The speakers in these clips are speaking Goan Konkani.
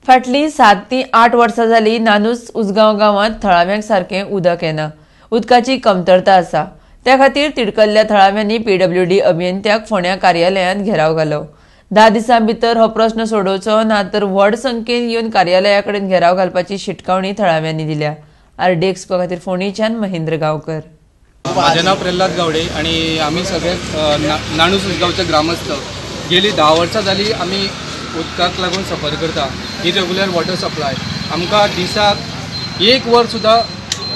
फाटलीं 7 ती 8 वर्सां जालीं नानूस उजगांव गांवांत थळाव्यांक सारकें उदक येना. उदकाची कमतरता आसा. त्या खातीर तिडकल्ल्या थळाव्यांनी पीडब्ल्यूडी अभियंत्याक फोंड्या कार्यालयांत घेराव घालो. 10 दिसां भितर हो प्रस्न सोडोवचो ना तर व्हड संख्येन येवन कार्यालया कडेन घेराव घालपाची शिटकावणी थळाव्यांनी दिल्या. आरडीएक्स खातीर फोंडेच्यान महेंद्र गांवकर. माझे नाव प्रल्हाद गावडे आणि आम्ही सगळे नाणूस गावचे ग्रामस्थ. गेली 10 वर्सां जाली आमी उदकाक लागून सफर करता. Irregular water supply. आमकां दिसाक एक वर सुद्दां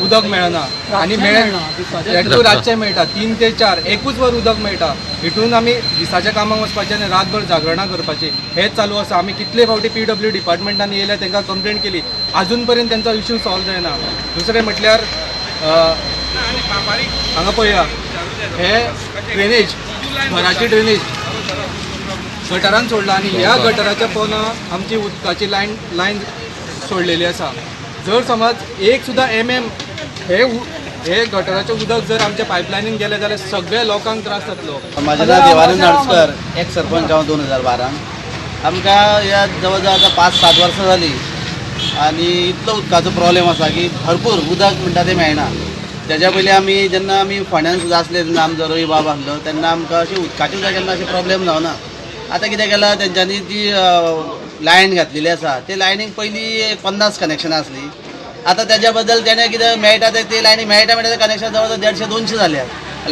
उदक मेळना आनी मेळ्ळें रातचें मेळटा 3 ते 4, एकूच वर उदक मेळटा. हितून आमी दिसाच्या कामाक वचपाचें आनी रातभर जागरणां करपाची, हेंच चालू आसा. आमी कितले फावटी पीडब्ल्यू डिपार्टमेंटान येयल्या, तांकां कंप्लेन केली, आजून पर्यंत तेंचो इशू सॉल्व जायना. दुसरें म्हटल्यार हांगा पळया, हे ड्रेनेज, घराची ड्रेनेज गटारान सोडला आनी ह्या गटाराच्या पोना आमची उदकाची लायन लायन सोडलेली आसा. जर समज एक सुद्दां एम एम हे गटाराचें उदक जर आमच्या पायपलायनीन गेलें जाल्यार सगळ्या लोकांक त्रास जातलो. म्हाजें नांव देवानंद नाडस्कर, एक्स सरपंच हांव. 2012न आमकां ह्या जवळ जवळ आतां 5-7 वर्सां जालीं आनी इतलो उदकाचो प्रॉब्लेम आसा की भरपूर उदक म्हणटा तें मेळना. तेज्या पयलीं आमी जेन्ना आमी फोंड्यान सुद्दां आसले, तेन्ना आमचो रवी बाब आसलो, तेन्ना आमकां अशी उदकाची सुद्दां केन्ना अशी प्रॉब्लेम जावना. आतां कितें केलां तेंच्यांनी, जी लायन घातलेली आसा ते लायनीक पयलीं 50 कनेक्शनां आसलीं. आतां तेज्या बद्दल तेणें कितें मेळटा ते ते लायनी मेळटा मेळटा कनेक्शन जवळ जवळ 150-200 जाल्या.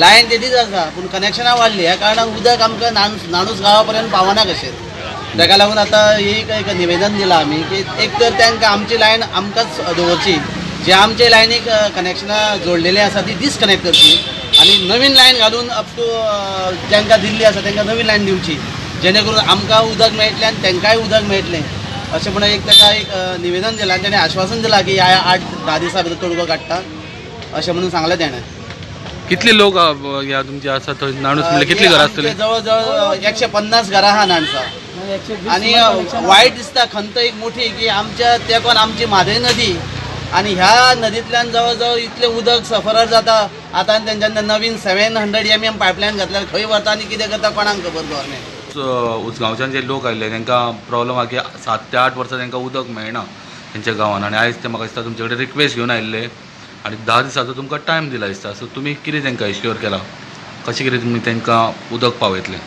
लायन तेजीच आसा पूण कनेक्शनां वाडली. ह्या कारणान उदक आमकां नाणूस नाणूस गांवा पर्यंत पावना कशें. ताका लागून आतां एक एक निवेदन दिलां आमी की एक तर तांकां आमची लायन आमकांच दवरची, जे आमचे लायनीक कनेक्शनां जोडलेली आसा ती डिसकनेक्ट करची आनी नवीन लायन घालून अप टू जांकां दिल्ली आसा तांकां नवीन लायन दिवची, जेणे करून आमकां उदक मेळटलें आनी तांकांय उदक मेळटलें, अशें म्हणून एक ताका एक निवेदन दिलां. आनी ताणें आश्वासन दिलां की ह्या 8-10 दिसां भितर तोडगो काडटा अशें म्हणून सांगलें तेणें. कितले लोक ह्या तुमचे आसा थंय नाणूस म्हणल्यार कितली घरां आसतली? जवळ जवळ 150 घरां आहा नाणसा. आणि वायट दिसता, खंत एक मोठी की आमच्या तेंकोन आमची म्हादय नदी आनी ह्या नदींतल्यान जवळ जवळ इतलें उदक सफरर जाता. आतां आनी तेंच्यांनी नवीन 700 mm पायपलायन घातल्यार खंय व्हरता आनी कितें करता कोणाक खबर, गव्हर्मेंट. उजगांवच्यान जे लोक आयिल्ले तांकां प्रॉब्लम आहा की 7 ते 8 वर्सां तांकां उदक मेळना तेंच्या गांवान आनी आयज ते म्हाका दिसता तुमचे कडेन रिक्वेस्ट घेवन आयिल्ले आनी 10 दिसाचो तुमकां टायम दिला दिसता. सो तुमी कितें तांकां एश्योर केलां, कशें कितें तुमी तांकां उदक पावयतले?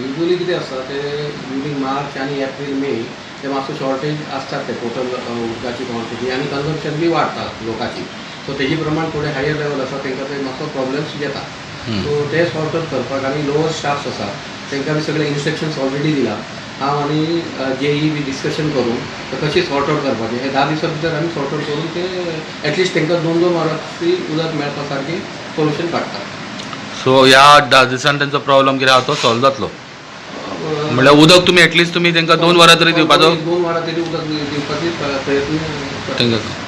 युजली कितें आसता ते ड्युरींग मार्च आनी एप्रील मे ते मातसो शॉर्टेज आसता, ते टोटल उदकाची क्वॉन्टिटी आनी कन्जम्पशन बी वाडटा लोकांची. सो तेजे प्रमाण थोडे हायर लेवल आसा, तांकां ते मातसो प्रॉब्लम्स येता. सो ते सॉर्ट आउट करपाक आनी लोवर स्टाफ्स आसा तांकां बी सगळे इन्स्ट्रक्शन्स ऑलरेडी दिला. हांव आनी जेई बी डिस्कशन करून ते कशी सॉर्ट आउट करपाचें, हे 10 दिसां भितर आमी सॉर्ट आउट करून ते एटलिस्ट तांकां दोन दोन वरां तरी उदक मेळपा सारकें सोल्युशन काडटा. सो ह्या 10 दिसान तेंचो प्रॉब्लम कितें आहा तो सॉल्व जातलो? म्हणल्यार उदक तुमी एटलिस्ट तुमी तांकां 2 वरां तरी दिवपाचो? 2 वरां तरी उदक दिवपाची प्रयत्न करता. तांकां.